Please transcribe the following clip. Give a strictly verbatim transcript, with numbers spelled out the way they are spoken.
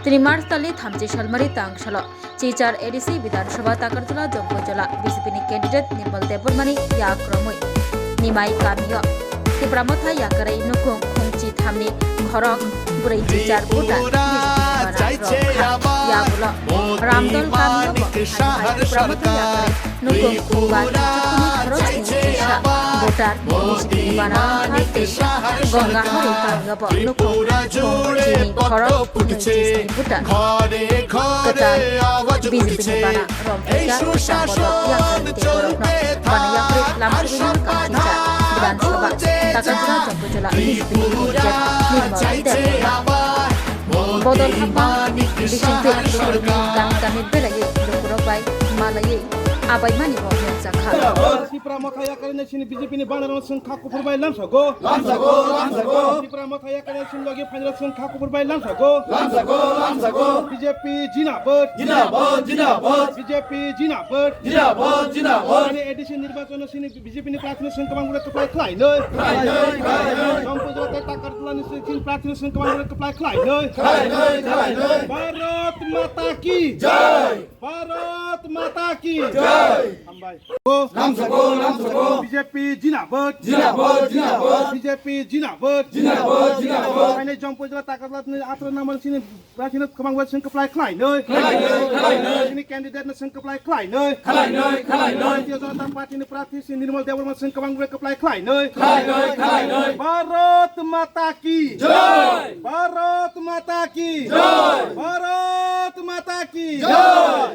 Tini March tali thamchi salmari tang salo Silchar A D C Bidhan Sabha Takarjala Jompuijala B J P ni candidate Nirmal Debbarmani yak romwi Nimai kamio Tipra Motha yakarwi nukung khungchi thamni khorok bwrwi chichar buta B J P ni bana rok kha. Yagulo Ramdol kamio bo hai hai Tipra Motha yakarwi nukung khungba chichukuni khorok sni chisa voter B J P ni bana kha tei Gongahari kamio bo nukung khungchini khorok nwi chisni voter kwtal B J P ni bana romphaicha Tipra Motha yakarwi tei borokno bana yakarwi lamsogwino kamchingcha Bidhan Sabha Takarjala Jompuijala B J P ni candidate Nirmal Debbarma. Bodol hapma bisingtwi lukurokni kami kami belaiwi lukurok bai malaiwi abaimani bo nukjakha. Tipra Motha yakarwi sini B J P ni banner no swng kha kuphur bai lamsago. Lamsago, lamsago. Tipra Motha yakarwi sini logi phainai swng kha kuphur bai lamsago. Lamsago, lamsago. B J P jinabad. Jinabad, jinabad. B J P jinabad. Jinabad, jinabad. Ani A D C nirbachon sini B J P ni prarthi no swng kwbang bwrwi kwplai khlainai. Khlainai, khlainai. Jompuijala tei Takarjala ni sini prarthi no swng kwbang bwrwi kwplai khlainai. Khlainai, khlainai. Bharat Mata ki. Jai. Bharat Mata ki. Jai. Hambai. Lamsago, lamsago. B J P jinabad. Jinabad, jinabad. B J P jinabad. Jinabad, jinabad. Ani Jompuijala Takarjala ni atharo number sini prarthi no kwbang bai swng kwplai khlainai. Khlainai, khlainai. Sini candidate no swng kwplai khlainai. Khlainai, khlainai. Bharatiya Janata Party ni prarthi sini Nirmal Debbarma swng kwbang bai kwplai khlainai. Khlainai, khlainai. Bharat Mata ki. Jai. Bharat Mata ki. Jai. Bharat Mata ki. Jai.